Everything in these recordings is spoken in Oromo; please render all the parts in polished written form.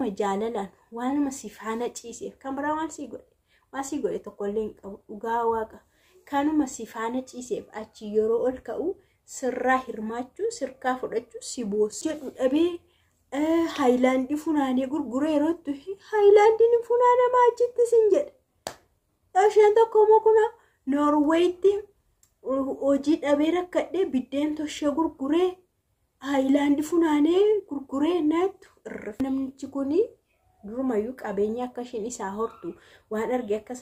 Waanuma jaalalaan waanuma si faana ciiseef kan biraa waan sii godhe waan sii godhe tokkollee hin qabu dhugaa waaqa. Kanuma si faana ciiseef achi yeroo ol ka'u sirraa hirmaachuu sirkaa fudhachuu si boossa. Jedhu dhabee haayilaandii funaanee gurguree yeroo itti haayilaandiin funaanamaa achitti sin jedhe. Isheen tokko immoo kuna Noorweeyitti hojii dhabee rakkadhee biddeen toshee gurguree haayilaandii funaanee gurguree naattu irra. Namichi kuni durumayyuu qabeenya akka isheen isaa hortu waan arge akka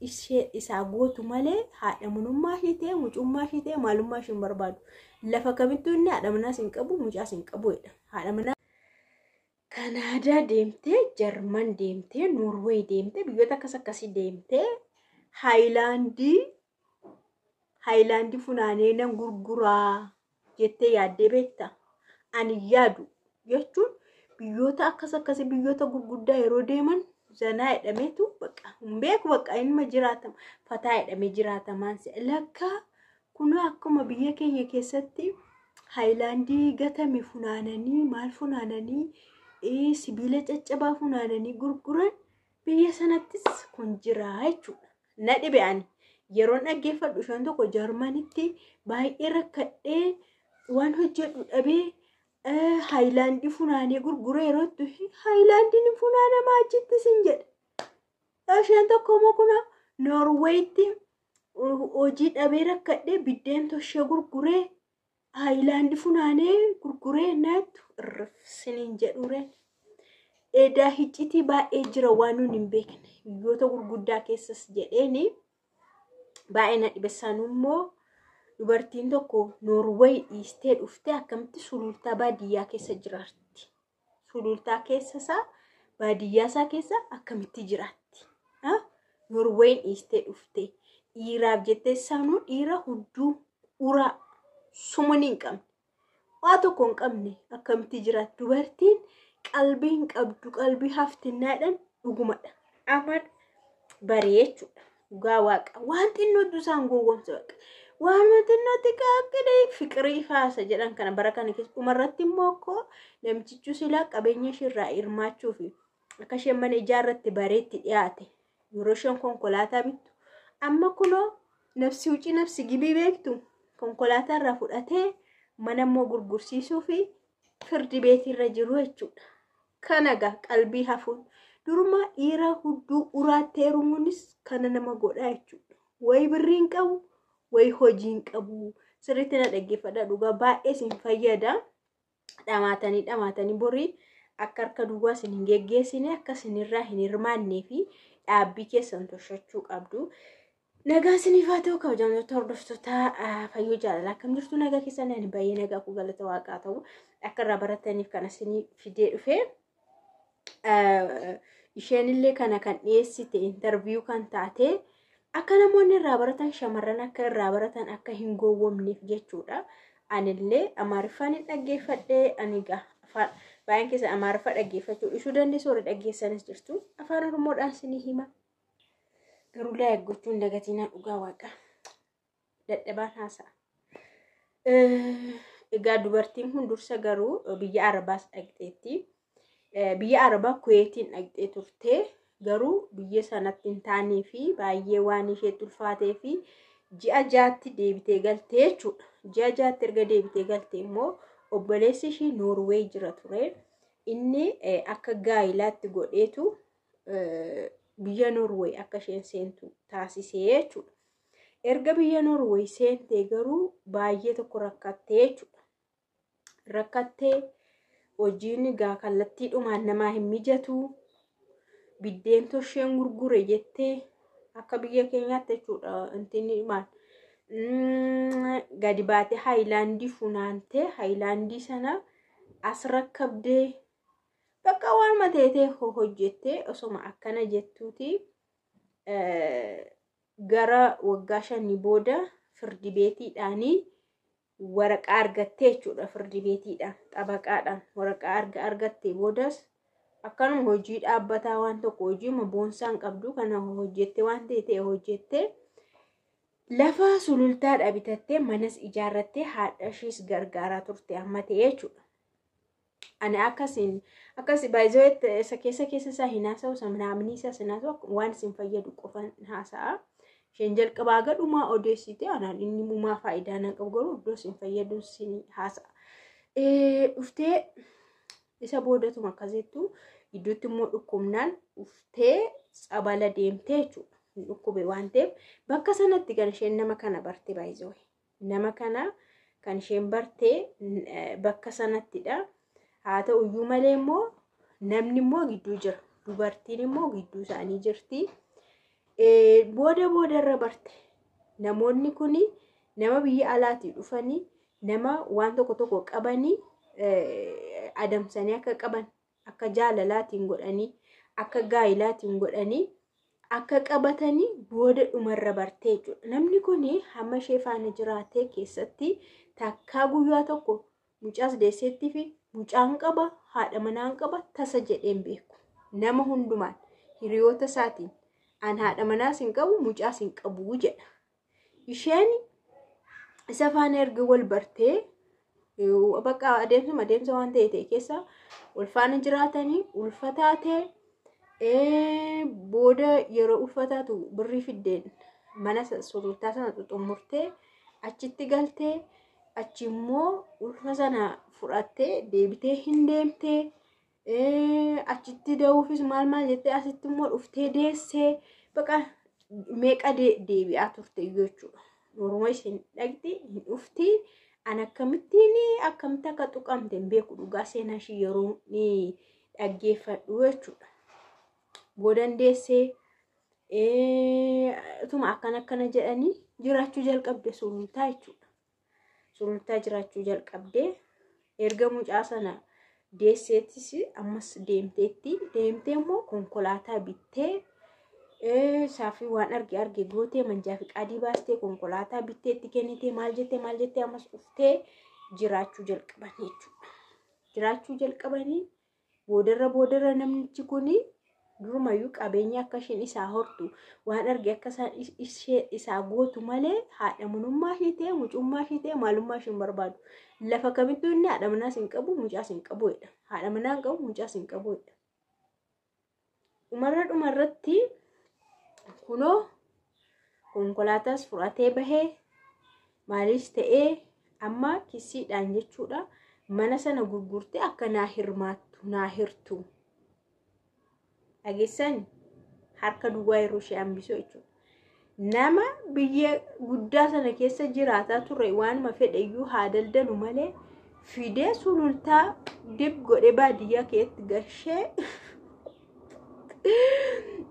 ishee isaa gootu malee haadha manummaa ishee ta'e mucummaa ishee ta'e maalummaa ishee hin barbaadu. Lafa kamittuu inni haadha manaas hin qabu mucaas hin qabu jedha. Haadha manaa Kanaadaa deemtee, Jarman deemtee, Noorweey deemtee, biyyoota akkas akkasii deemtee haayilaandii funaanee nan gurguraa jettee yaaddee beektaa? Ani yaadu jechuun biyyoota akkas akkasii biyyoota gurguddaa yeroo deeman zanaa jedhameetu bakka hin beeku bakka inuma jiraatama fataa jedhamee jiraatamaan si'a lakkaa kun akkuma biyya keenya keessatti haayilaandii gatame funaananii maal funaananii sibiila caccabaa funaananii gurguran biyya sanattis kun jira jechuudha. Na dhibe ani yeroon dhaggeeffadhu isheen tokko Jarmanitti baay'ee rakkadhee waan hojjedhu dhabee haayilaandii funaanee gurguree yeroo itti haayilaandiin funaanamaa achitti sin jedhe. Isheen tokko immoo kuna Noorweeyitti hojii dhabee rakkadhee biddeen toshee gurguree haayilaandii funaanee gurguree naattu irrifsiniin jedhuureen. Edaa hiccitii baay'ee jira waan nuti hin beekne biyyoota gurguddaa keessas jedheeni baay'ee na dhibe sanummoo dubartiin tokko Noorweey dhiistee dhuftee akkamitti sulultaa baadiyyaa keessa jiraatti. Sulultaa keessa isaa baadiyyaa isaa keessa akkamitti jiraatti. Noorweeyin dhiistee dhuftee dhiiraaf jettee sanuu dhiira hudduu uraa sumni hin qabne waa tokko hin qabne akkamitti jiraatti. Dubartiin qalbii hin qabdu qalbii haftinnaadhaan dhugumadha. Amma baree jechuudha. Dhugaa waaqa waan xinnootu isaan gowwoomsa baqa. Waan xinnootti qaaqqidee fiqirii faasa jedhan kana bara kana keessa dhumarratti immoo akkoo namtichu silaa qabeenya isheerraa hirmaachuu fi akka isheen mana ijaarratti bareetti dhiyaate yeroo isheen konkolaataa bittu amma kunoo nafsi wucii nafsi gibii beektu konkolaataa irraa fudhatee mana immoo gurgursiisuu fi firdi beetiirra jiru jechuudha. Kana gaa qalbii hafuun duruma dhiira hudduu uraatti heerumuunis kana nama godha jechuudha. Wayi birrii hin qabu, wayi hojii hin qabu. Sirriitti na dhaggeeffadha dhugaa baay'ee isin fayyada. Dhamaatanii dhamaatanii borii akka harka duwwaa isin hin geggeessine akka isinirraa hin hirmaannee fi dhaabbii keessan toshachuu qabdu. Nagaa isiniif haa ta'u kabajamtoota hordoftoota fayyoo jaalalaa akkam jirtu nagaa keessan ani baay'ee nagaa koo galata waaqaa ta'u akka irraa barataniif kan isinii fidee dhufe. Isheen illee kana kan dhiyeessite intarviyuu kan taate akka namoonni irraa baratan shamarran akka irraa baratan akka hin gowwoomneef jechuudha. Anillee Amaariffaan hin dhaggeeffadhe ani egaa afaan baay'een keessa Amaariffa dhaggeeffachuu dhiisuu dandeessu warri dhaggeessanis jirtu afaan Oromoodhaan isinii hima. Garuu like gochuu hin dagatinaa dhugaa waaqa. Dadhabaan haasa'a. Egaa dubartiin kun dursa garuu biyya Arabaas dhaqxeetti. Biyya Arabaa Kuweetiin dhaqxee turte. Garuu biyya sanatti hin taanee fi baay'ee waan isheetti ulfaatee fi ji'a jaatti deebitee galtee jechuudha. Ji'a jaatti erga deebitee galtee immoo obboleessi ishii Noorweey jira ture. Inni akka gaayilaatti godheetu biyya Noorweey akka isheen seentu taasisee jechuudha. Erga biyya Noorweey seentee garuu baay'ee tokko rakkattee jechuudha. Rakkattee hojiin egaa kallattiidhumaan namaa hin mijatu. Biddeen tosheen gurgure jettee akka biyya keenyaatti jechuudha. Intinni maal gadi baatee haayilaandii funaantee haayilaandii sana as rakkabdee bakka waan teetee hojjettee osoma akkana jettuuti gara waggaa 5 booda firdi beetiidhaanii waraqaa argattee jechuudha. Firdi beetiidhaan xabaqaadhaan waraqaa argattee boodas akkanuma hojii dhaabbataa waan tokko hojii boonsaan qabdu kana hojjettee waan ta'e hojjettee lafa sulultaadha bitattee manas ijaarrattee haadha ishees gargaaraa turte amma ta'e jechuudha. Ani akkasiin akkas baay'ee isa keessa keessa isaa hin haasa'u, isa naamni isaa hin haasa'u, waan isin fayyadu qofan haasa'a. Isheen jalqabaa gadhumaa odeessite anaan inni mumaa faayidaa nan qabu garuu iddoo isin fayyadu isin haasa'a. Dhuftee isa boodatuma akkas jettu gidduutti immoo dhukkubnaan dhuftee tsabala deemtee jechuudha. Hin dhukkube waan ta'eef bakka sanatti kan isheen nama kana barte baay'ee. Nama kana kan isheen barte bakka sanattidha. Haa ta'u iyyuu malee immoo namni immoo gidduu jira. Dubartiin immoo gidduu isaanii jirti. Booda boodarra barte. Namoonni kun nama biyya alaatii dhufanii nama waan tokko tokko qabanii adamsanii akka qaban akka jaalalaatiin godhanii akka gaa'ilaatiin godhanii akka qabatanii booda dhumarra bartee jechuudha. Namni kun hamma ishee faana jiraatee keessatti takkaa guyyaa tokko mucaas deesseetti fi mucaan qaba haadha manaan qaba tasa jedheen beeku. Nama hundumaan hiriyoota isaatiin an haadha manaas hin qabu mucaas hin qabu jedha. Isheen isa faana erga wal bartee bakka adeemsuma adeemsa waan ta'e ta'e keessa wal faana jiraatanii ulfa taatee booda yeroo ulfa taatu birrii fiddeen mana sulultaa sana xuxumurtee achitti galtee achi immoo ulfa sana fudhattee deebitee hin deemtee achitti da'uufis maal maal jettee asitti immoo dhuftee deessee bakka meeqa deebi'aa turte jechuudha. Morma isheen dhaqxi hin dhufti. An akkamittiin akkamitti akka tuqamte hin beeku dhugaa seenaa ishii yeroo ni dhaggeeffadhu jechuudha. Boodan deessee utuma akkana akkana jedhanii jiraachuu jalqabde sulultaa jechuudha. Sulultaa jiraachuu jalqabde erga mucaa sana deesseettis ammas deemteetti deemtee immoo konkolaataa bittee saafii waan arge arge gootee manjaa fi qaadii baastee konkolaataa bittee itti kennitee maal jettee ammas dhuftee jiraachuu jalqaban jechuudha. Jiraachuu jalqabanii boodarra boodarra namichi kuni durumayyuu qabeenya akka isheen isaa hortu waan arge akka ishee isaa gootu malee haadha manummaa ishee ta'e mucummaa ishee ta'e maalummaa ishee hin barbaadu. Lafa kamittuu inni haadha manaas hin qabu mucaas hin qabu jedha. Haadha manaa hin qabu mucaas hin qabu jedha. Dhumarra dhumarratti kunoo konkolaataas fudhatee bahee maalis ta'ee amma kisiidhaan jechuudha mana sana gurgurtee akka naa hirmaattu naa hirtu. Dhageessan harka duwwaa yeroo ishee hambisuu jechuudha. Nama biyya guddaa sana keessa jiraataa ture waanuma fedhe iyyuu haa daldalu malee fidee sulultaa dib godhee baadiyyaa keessatti gashee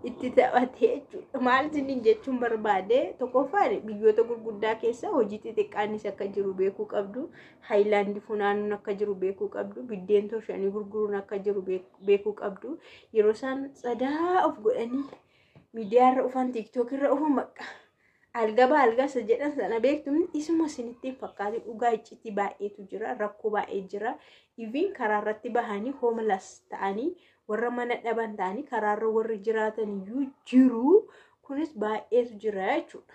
itti taphatee jechuudha. Maal isiniin jechuun barbaade tokkoffaan biyyoota gurguddaa keessa hojii xixiqqaanis akka jiru beekuu qabdu. Haayilaandii funaanuun akka jiru beekuu qabdu. Biddeen tolchanii gurguruun akka jiru beekuu qabdu. Yeroo isaan sadaa of godhanii miidiyaarra dhufan tiiktookirra dhufan bakka algaba algasa jedhan sana beektu isuma isinitti hin fakkaatu dhugaa iccitii baay'eetu jira rakkoo baay'ee jira. Iviin karaarratti bahanii hoomlas ta'anii warra mana dhaban ta'anii karaarra warri jiraatan iyyuu jiru. Kunis baay'eetu jira jechuudha.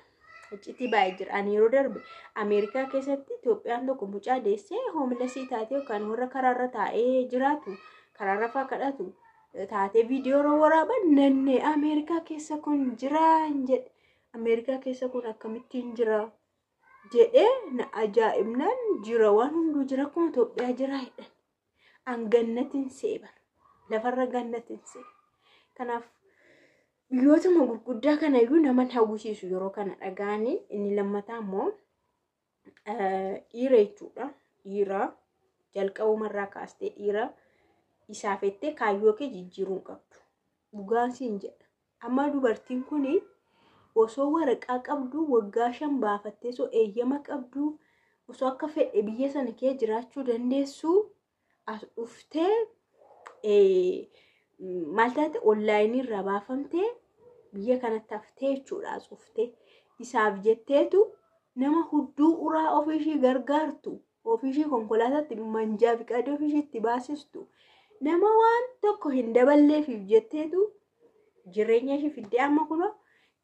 Iccitii baay'ee jira. Ani yeroo darbe Ameerikaa keessatti Itoophiyaan tokko mucaa deessee hoomlesii taatee yookaan warra karaarra taa'ee jiraatu karaarra fa'aa kadhatu taatee viidiyoo yeroo waraaban nannee Ameerikaa keessa kun jira hin jedhe. Ameerikaa keessa kun akkamittiin jira jedhee na ajaa'ibnaan jira waan hunduu jira akkuma Itoophiyaa jira jedhan. An gannatiin seeban. Lafarra gannatiin seeban. Kanaaf biyyootuma gurguddaa kana iyyuu nama hawwisiisu yeroo kana dhaga'anii inni lammataa immoo dhiira jechuudha. Dhiira jalqabumarraa kaastee dhiira isaaf jettee kaayyoo kee jijjiiruu hin qabdu. Dhugaan siin jedha. Amma dubartiin kuni osoo waraqaa qabdu waggaa 5 baafattee osoo eeyyama qabdu osoo akka fedhe biyya sana kee jiraachuu dandeessu as dhuftee maal taate onlaayinii irraa baafamtee biyya kanatti haftee jechuudha as dhuftee isaaf jetteetu nama hudduu uraa ofiishii gargaartu ofiishii konkolaataatti manjaa fi qadii ofiishiitti baasistu nama waan tokko hin daballeefiif jetteetu jireenya ishii fiddee amma kunoo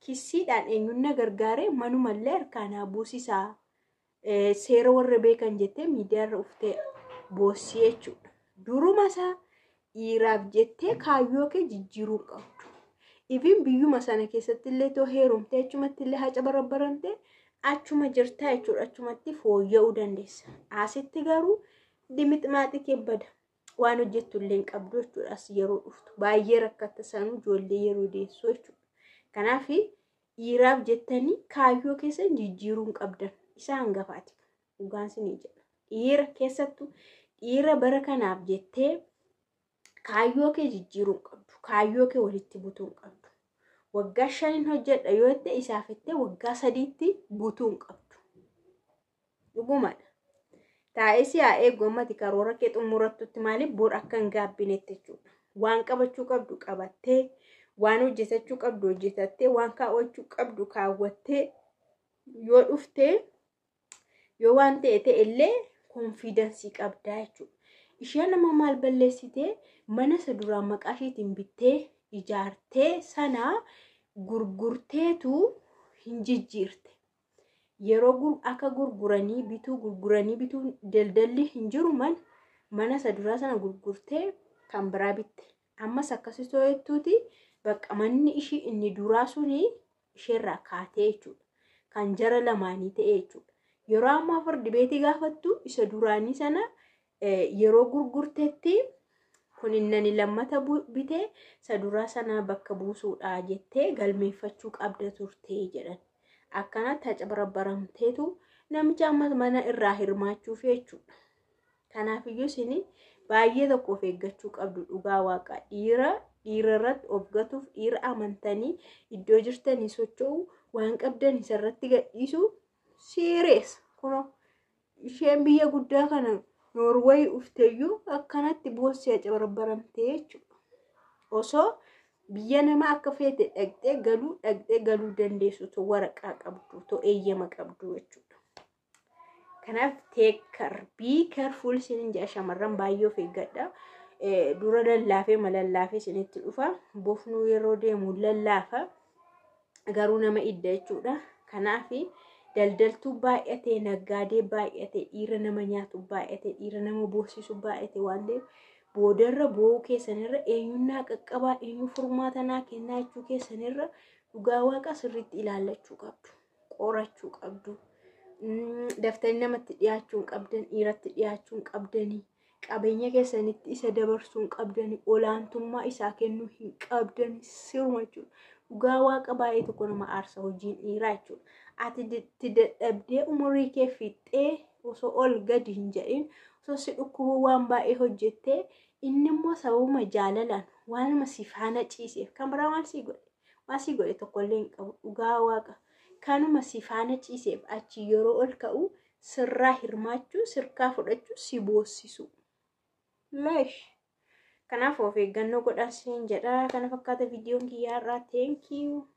kisiidhaan eenyuun na gargaaree manumallee harkaan buusisaa seera warra beekan jettee miidiyaarra uftee boossii jechuudha. Duruma isaa dhiiraaf jettee kaayyoo kee jijjiiruu hin qabdu. Ifin biyyuma sana keessatti illee too heerumtee achumatti illee haca barabbaramtee achuma jirtaa jechuudha. Achumatti fooyya'uu dandeessa. Asitti garuu dimixmaaxii kee bada. Waan hojjettu illee hin qabdu jechuudha. As yeroo dhuftu baay'ee rakkatta sanuu ijoollee yeroo deessu jechuudha. Kanaaf dhiiraaf jettanii kaayyoo keessan jijjiiruu hin qabdan. Isa hangafaati. Dhugaan sinii jedha. Dhiira keessattuu dhiira bara kanaaf jettee kaayyoo kee jijjiiruu hin qabdu. Kaayyoo kee walitti butuu hin qabdu. Waggaa 5 hojjedha yoo jette isaaf jettee waggaa 3tti butuu hin qabdu. Dhugumadha. Taa'ee si haa eegu ammati karoora kee xumurattutti maaliif bor akka hin gaabbinetti jechuudha. Waan qabachuu qabdu qabattee, waan hojjetachuu qabdu hojjetattee, waan kaawwachuu qabdu kaawwattee yoo dhuftee yoo waan ta'e ta'e illee konfiidensii qabdaa jechuudha. Isheen nama maal balleessitee mana isa duraan maqaa isheetiin bittee ijaartee sana gurgurteetu hin jijjiirte. Yeroo akka gurguranii bituu daldalli hin jiru mana isa duraa sana gurgurtee kan biraa bitte. Ammas akkasii to'attuuti bakka manni ishii inni duraa suni isheerraa kaatee jechuudha. Kan jara lamaanii ta'e jechuudha. Yeroo ammaa fardi beetii gaafattu isa duraanii sana yeroo gurgurteetti kun inni lammata bitee isa duraa sana bakka buusuudha jettee galmeeffachuu qabda turtee jedhan. Akkanatti haca barabbaramteetu namicha ammas mana irraa hirmaachuuf jechuudha. Kanaafiyyuu isin baay'ee tokko of eeggachuu qabdu dhugaa waaqa. Dhiira irratti of gatuuf dhiira amantanii iddoo jirtanii socho'uu waan qabdan isarratti gadhiisu siirees. Kunoo isheen biyya guddaa kana Noorweey dhufteeyyuu akkanatti boossee haca barabbaramtee jechuudha. Osoo biyya namaa akka feete dhaqxee galuu dandeessu too waraqaa qabdu too eeyyama qabdu jechuudha. Kanaaf take care, be careful isiniin jedha shamarran baay'ee of eeggadha. Dura lallaafee malallaafee isinitti dhufa. Bofnuu yeroo deemu lallaafa. Garuu nama idda jechuudha. Kanaaf daldaltuu baay'atee, naggaadee baay'atee, dhiira nama nyaatu baay'atee, dhiira nama boosisu baay'atee waan ta'eef boodarra boo'uu keessanirra eenyunnaa qaqqabaa, eenyu furmaata naa kennaa jechuu keessanirra dhugaa waaqa sirriitti ilaallachuu qabdu, qorachuu qabdu. Daftanii namatti dhiyaachuu hin qabdan, dhiiratti dhiyaachuu hin qabdanii, qabeenya keessanitti isa dabarsuu hin qabdanii, olaantummaa isaa kennuu hin qabdanii siruma jechuudha. Dhugaa waaqa baay'ee tokko nama aarsa hojiin dhiiraa jechuudha. Ati itti dadhabdee umurii kee fixxee osoo ol gadi hin jedhin osoo si dhukkubuu waan baay'ee hojjettee inni immoo sababuma jaalalaan waanuma si faana ciiseef kan biraa waan si godhe tokkollee hin qabu dhugaa waaqa. Kanuma si faana ciiseef achi yeroo ol ka'u sirraa hirmaachuu sirkaa fudhachuu si boossisu. Leesh. Kanaaf of eeggannoo godhaa siin jedha. Kana fakkaata viidiyoon kiyyaa irraa. Thank you.